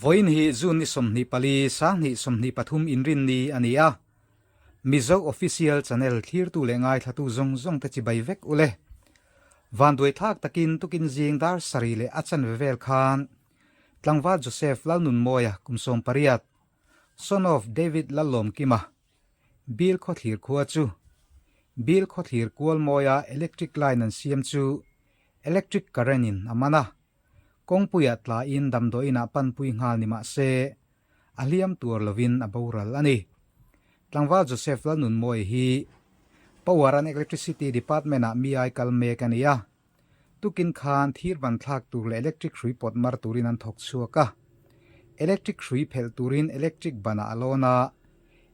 Vawiin hi June ni 24, 2023 inrinni a ni a. Mizo Official Channel thlirtu leh ngaithlatu zawng zawng te chibai vek u le. Vanduai thlak takin tukin zing dar sarih leh a chanve vel khan Tlangval Joseph Lalnunmawia kum 18, son of David Lallawmkima, Bill khawthlir khua chu Bill khawthlir kual mawia electric line an siam chu electric current in a man a, kawngpuiah tlain damdawiinah panpui nghal ni mah se a hliam tuar lovin a boral a ni. Tlangval Joseph Lalnunmawia hi Power and Electricity Department-ah mi ai kal mek a ni a, Tukin khan thir ban thlak tur leh electric hrui pawt mar turin an thawk chhuak a. Electric hrui phelh turin electric banah a lawn a,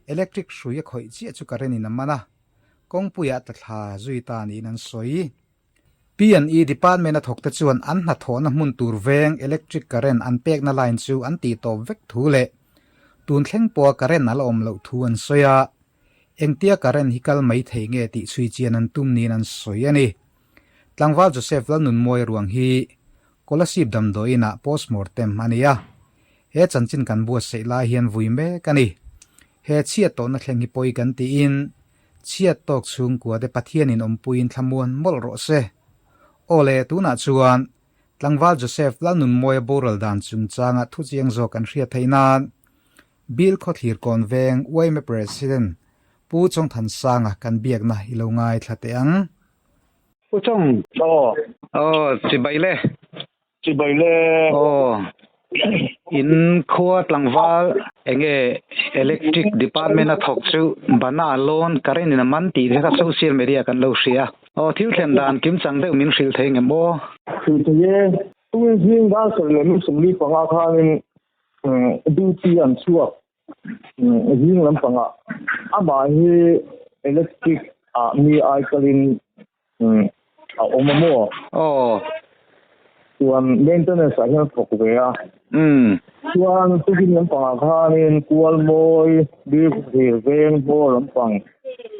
electric hrui a khawih chiah chu current in a man a, kawngpuiah tla thla zui ta niin an sawi. P&E department a thawkte chuan an hnathawhna hmun tur veng electric current an pekna line chu an tihtawp vek thu leh tun thleng pawha current a la awm loh thu an sawi a, engtia current hi kal mai thei nge tih chhui chian an tum niin an sawi a ni. Tlangval Joseph Lalnunmawia ruang hi Kolasib damdawiinah postmortem a ni a, he chanchin kan buatsaih lai hian vui mek a ni. He chhiat tawhna thleng hi pawi kan tiin chhiat tawk chhungkua te Pathianin awmpuiin thlamuan mawlh rawh se. Aw le, tunah chuan Tlangval Joseph Lalnunmawia boral dan chungchanga thuchiang zawk kan hriat theih nan Bill Khawthlir Kawn Veng yma President Pu Chawngthansanga kan biakna i lo ngaithla teh ang. Pu Chawng. Aw. Aw, chibai le. Chibai le. Aw, in khua tlangval enge electric department a thawk chu bana loan current in a man tih te kha social media kan lo hria. Aw, thil thlen dan kim chang deuh min hrilh thei ngem aw? Hrilh thei e. Tun zing dar sarih leh mi 45 khanin duty an chhuak Zing lampangah amah hi electric ah mi ai kalin a awm a maw? Aw. Chuan maintenance ah hian a thawk ve a. Chuan tukin lampangah khanin Kualmawi Birhlir veng hmawr lampang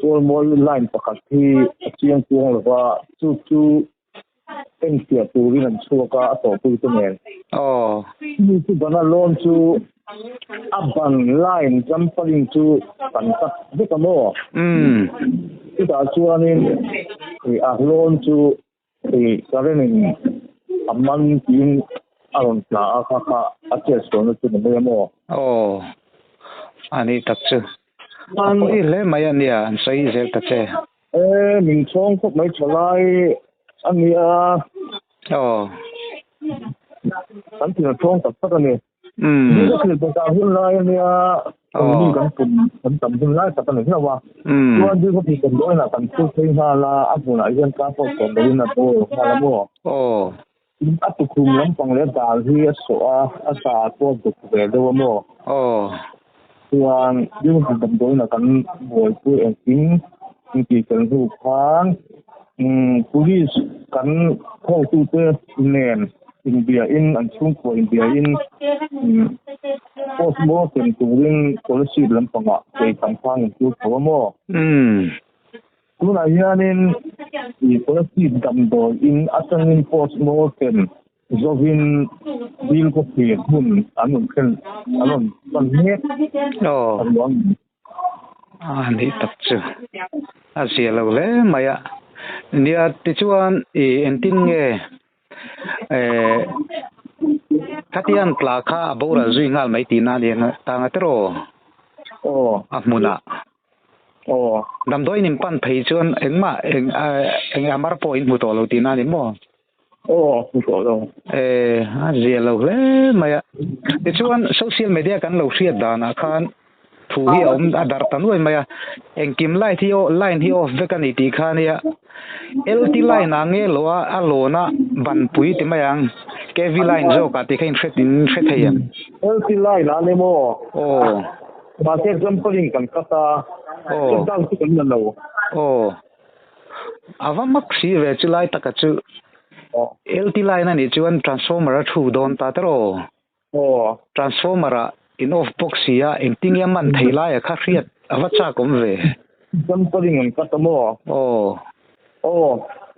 Kualmawi line pakhat hi a chiang kuang lova chu chu enfiah turin an chhuak a, a tawhpui te nen. Aw. Chumi chu bana loan chu a ban line jumpering chu kan cut vek a maw? Umm. Chutah chuanin ih a loan chu ih current in a man tiin a rawn tla a kha kha a chet sualna chu ni mai a maw? Aw. A nih tak chu. A pawi hle mai a nia, an sawi zel ta che. E, min chhawng khawp mai tha lai a nia. Aw. Kan thil chhawng tak tak a ni. Umm. Ni ka thil bazar hun lai a nia. Aw. Mi kan pum kan tam hun lai tak a ni hlauh a. Umm. Chuan dil ka thil kan dawn ah kan thu phei nghal a, a hmunah hian car pawh sawm loin a bo nghal a maw. Aw. A tukhum lampang leh dal hi a sawh a, a dal pawh a duk ve deuh a maw? Aw. Chuan Rilru damdawiin a kan buaipui engkim in tih fel hnu khan Police kan hotute nen inbiain an chhungkua inbiain postmortem turin Kolasib lampangah kei khan in tur tho a maw? Umm. Tunah hianin i Kolasib damdawi in atangin postmortem zovin dil khawthlir hmun an rawn thlen an rawn pan mek Aw. a ruang. A nih tak chu a zia lo hle mai a. Nia tichuan i engtin nge eh khatiang tla kha a boral zui nghal mai tihna a ni ang tang a tiraw? Aw. A hmunah. Aw. Damdawiin in pan phei chuan engmah eng eng amar pawh in hmu tawh lo tihna a ni maw? Aw, hmu tawh lo. Eh, a zia lo hle mai a. Tichuan social media kan lo hriat danah khan thu hi a awm a darh ta nuai mai a. Engkim light hi line hi off vek a ni tih kha nia. LT line ah nge lo a a lawn a banpui ti mai ang. KV line zawkah tih kha in hre in hre thei em? LT line ah a ni maw? Aw. Mahse example in kan cut a, Aw. Step down chu kan la lo. Aw. A va mak si ve chu lai taka chu. Aw. LT line a nih chuan transformer a thu dawn ta tawh aw. Aw. Transformer ah in off bawk si a, engtin nge a man thei lai a kha hriat a va chak awm ve. Example in kan cut a maw? Aw. Aw.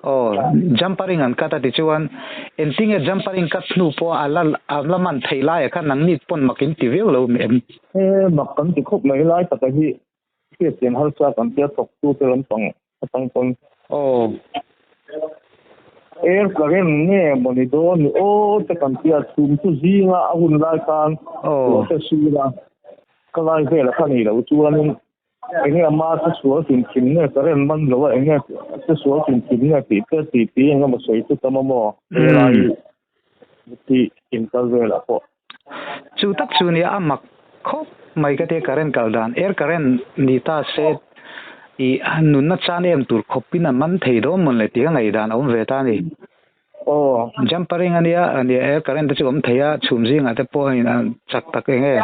Aw, jumpering an cut a ti chuan engtinge jumpering cut hnu pawh a la a la man theih laiah khan nangni pawn mak in ti viau lo em? He mak kan ti khawp mai lai taka hi hriatchian harsa kan tia thawktute lampang atang pawn. Aw. Air current nge mawni dawn ni aw te kan tia chhum chu zinga a hun lai khan ruah te sur a, ka lai velah kha nei lo chuanin Enge ama che sual tin thin nge current man lo a enge che sual tin thin nge tih te ti ti eng emaw sawi chu tam a maw helai tih in kal velah pawh. Chu tak chu nia a mak khawp mai ka tia current kal dan air current ni ta se i nunna chan em tur khawpin a man thei dawn mawn le tih ka ngaihdan a awm ve ta a ni. Aw. Jumpering a nia, a nia air current te chu awm thei a, chhum zingah te pawh in chak tak eng nge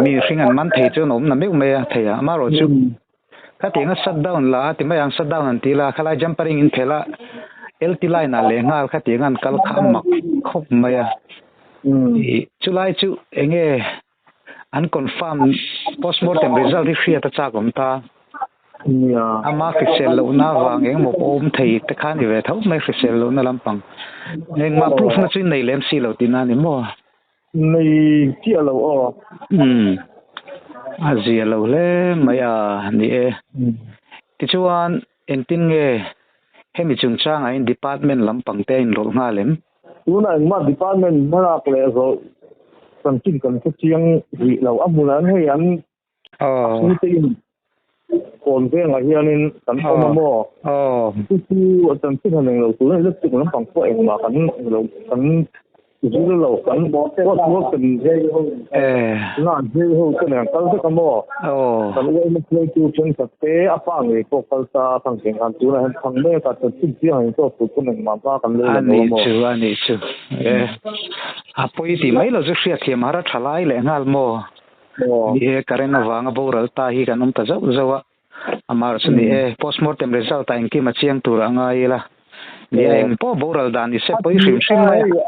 mi hring an man thei chuan a awm na meuh mai a thei a, amaherawh chu khatiang a shut down la a ti mai ang, shut down an ti la, khalai jumpering in phelh a LT line ah leh nghal khatiang an kal kha a mak khawp mai a, ih chulai chu eng nge An confirm postmortem result hi hriat a chak awm ta. Ama hrisel lohna avang engemaw pawh awm thei te kha a ni ve tho mai hrisel lohna lampang. Engmah proof na chu in nei lem si lo tihna a ni maw? Nei chiah lo aw. Umm a zia lo hle mai a ni e. Tichuan engtin nge hemi chungchangah hian department lampang te a inrawlh nghal em? Tunah engmah department hmalak leh zawh chanchin kan hre chiang rih lo. A hmunah hian hei an chhungte in kawn vengah hianin kan awm a maw? Chu chu chanchin han englo tur a ni. Electric lampang pawh engmah kan englo kan Zir lo kan postmortem nan hmel ho te nen kal vek a maw? Kan uaina hruaitu thenkhat te a pa ngei pawh kal ta a thang thei khan tunah hian thang mek a chanchin chiang ang tawk tur pawn engmah hma kan lo la lo a maw? A nih chu, a nih chu. E, a pawi tih mai lo chu hriatthiam har a tha lai leh nghal maw? Ni e, current avanga boral ta hi kan awm ta zauh zauh a. Amah chu ni e, postmortem result ah engkim a chiang tur a ngai ila. Ni a eng pawh boral dan i se pawi hrim hrim mai a.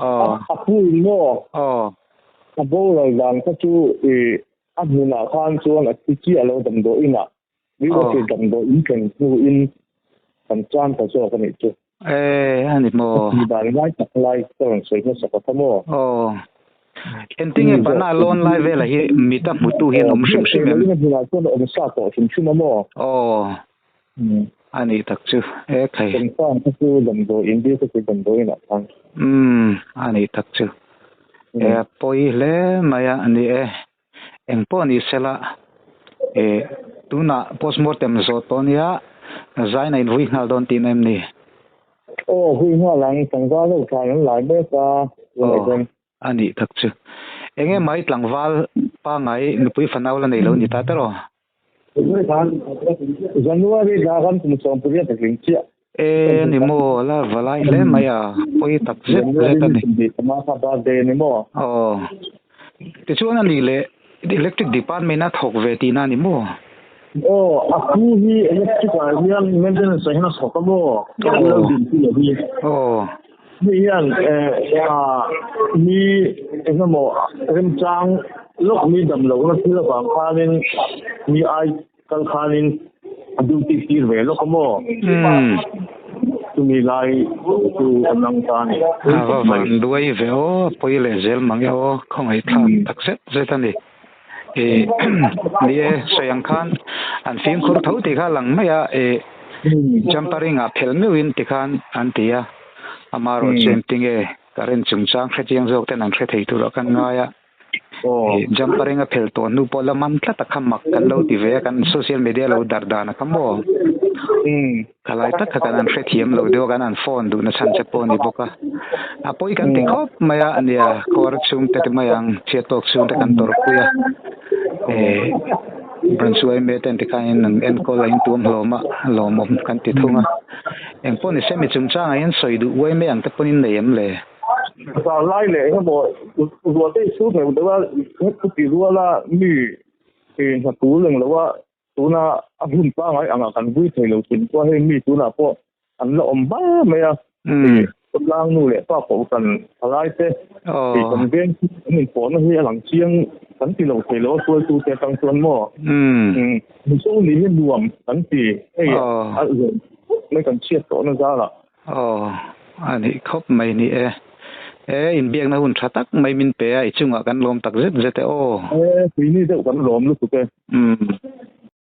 Aw. A pu in maw? Aw. A boral dan kha chu i a hmunah khan chuan a thi chiah lo damdawiin ah. Riverfield damdawiin thlen hnuin kan chan ta zawk a nih chu. E, a ni maw? A dan lai tak lai ka rawn sawi hmasa ka kha maw? Aw. Engtinge bana lawn lai vela hi mita hmutu hian awm hrim hrim em? A hmunah chuan a awm sa tawh hrim hrim a maw? Aw. A nih tak chu. E khai. Kan pa kha chu damdawi in biak chu damdawiin ah khan. Umm, a nih tak chu. E, a pawi hle mai a, ni e. Eng pawh ni sela, e, tunah postmortem zawh tawh nia, zaina in vui nghal dawn tihna em ni? Aw, vui nghal ang, tlangval ho than an lai mek a, tunah hian. Aw, a nih tak chu. Enge mai tlangval pangai nupui fanau la nei lo ni ta teraw? January thla khan kum sawmpariat a tling chiah. E ni maw, la va lai hle mai a, pawi tak zet zet a ni. Birthday ni maw? Aw, tichuan a nih leh electric department a thawk ve tihna a ni maw? Aw, a pu hi electric ah hian maintenance ah hian a thawk a maw? Aw, aw. Hei hian mi engemaw remchang lawk mi dam lohna thil avang khanin mi ai kal khanin a duty tir ve lawk a maw? Chumi lai chu a dang ta a ni. A va van duai ve aw, a pawi leh zel mang e aw, khawngaihthlak tak zet zet a ni. Ih ni e, sawi ang khan an fimkhur tho tih kha a lang mai a, ih jumpering ah phelh meuhin ti khan an ti a, amaherawh chu engtinge current chungchang hrechiang zawk ten an hre thei turah kan ngai a, ih jumpering a phelh tawh hnu pawh la man tlat a kha mak kan lo ti ve a, kan social media lo darh dan a kha maw? Khalai tak kha kan han hrethiam lo deuh a, kan han phone duhna chhan che pawh a ni bawk a. A pawi kan ti khawp mai a, nia kawr chhungte te mai ang, chhiat tawk chhungte kan tawrhpui a. Eh, branch yma ten tikhain an enkawl a intuam hlawm a, lawmawm kan ti thung a. Engpawh ni se mi chungchangah hian sawi duh yma ang te pawhin nei em le? Zar lai leh engemaw ruahte i chhung thei deuh a, chuti ruala mi hna tul englo a Tuna a hun pangai angah kan vui thei lo thin pawh hei mi tunah pawh an la awm hma mai a. Khawtlang nu leh pa pawh kan thalai te tih kan veng chu an inpawhna hi a lang chiang kan ti lo thei lo a hruaitute atang chuan maw. Mizo nih hi nuam kan ti hei a. mai kan chhiat tawhna zarah. Aw, a nih khawp mai ni e. E, inbiakna hun tha tak mai min pe a, i chungah kan lawm tak zet zet e aw. E, tuini deuh kan lawm lutuk e. Umm.